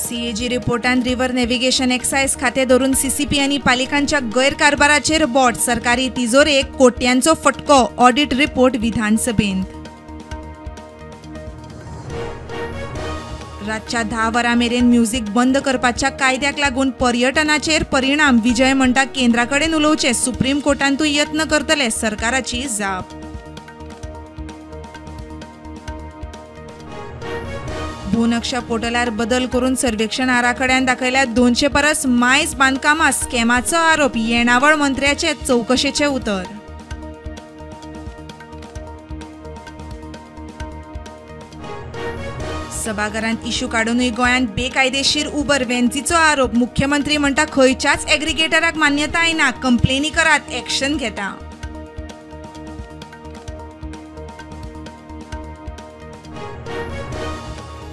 CAG रिपोर्टान river navigation excise खातें धरून CCP आनी पालिकांच्या गैरकारभाराचेर बोट. सरकारी तिजोरेक कोट्यांचो फटको. ऑडिट रिपोर्ट विधानसभेंत. रातच्या 10 वरां मेरेन म्युझिक बंद करपाच्या कायद्याक लागून पर्यटनाचेर परिणाम. विजय म्हणटा केंद्रा कडेन उलोवचें. सुप्रीम कोर्टांतूय यत्न करतले. सरकाराची जाप. भूनक्षा पोर्टलार बदल करून सर्वेक्षण आराखड्यान दाखयल्या 200 परस मायज बांदकामां. स्कॅमाचो आरोप. येणावळ मंत्र्याचे चवकशेचें उतर. सभाघरांत इश्यू काडूनय गोंयांत बेकायदेशीर उबर व्हॅन्सीचो आरोप. मुख्यमंत्री म्हणटा खंयच्याच एग्रीगेटराक मान्यताय ना. कंप्लेनी करात, एक्शन घेता.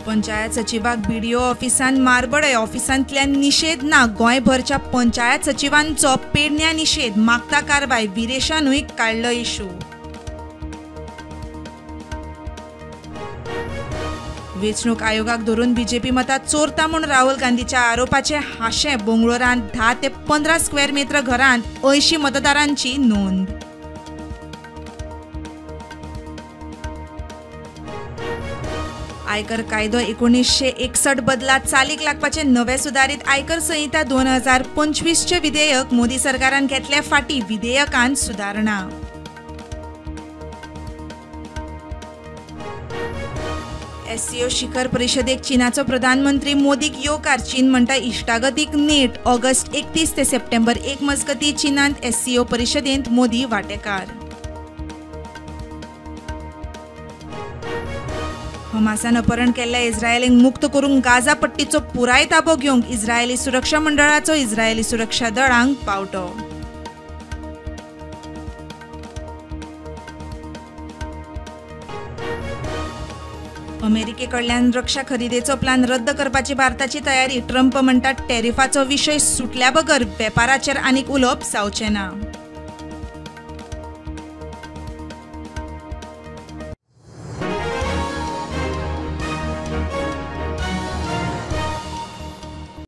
पंचायत सचिवाक बीडीओ ऑफिसांत मारबडय. ऑफिसांतल्यान निशेध ना. गोंयभरच्या पंचायत सचिवांचो पेडण्या निशेध. मागता कारवाय. विरेशानूय काडलो इश्यू. वेंचणूक आयोगाक धरून बीजेपी मतां चोरता म्हूण राहुल गांधीच्या आरोपाचें हांशें. बंगळुरांत 10 ते 15 स्क्वेअर मिटर घरांत 80 मतदारांची नोंद. आयकर कायदो 1961 बदला चालीक लागपाचे नवे सुदारीत आयकर संहिता 2025 विधेयक मोदी सरकारान घेतले फाटी. विधेयकान सुदारणा. एससीओ शिखर परिषदेक चीनाचो प्रधानमंत्री मोदीक येवकार. चीन म्हणटा इश्टागतीक नेट. ऑगस्ट 31 ते सप्टेंबर 1 मजगती चीनांत एससीओ परिषदेंत मोदी वांटेकार. हमासान अपहरण केल्ल्या इस्रायलींक मुक्त करूंक गाझा पट्टीचो पुराय ताबो घेवंक इस्रायली सुरक्षा मंडळाचो इस्रायली सुरक्षा दळांक पावटो. अमेरिके कडल्यान रक्षा खरेदीचो प्लान रद्द करपाची भारताची तयारी. ट्रंप म्हणटा टॅरिफाचो विशय सुटल्या बगर वेपाराचेर आनीक उलोवप जावचें ना.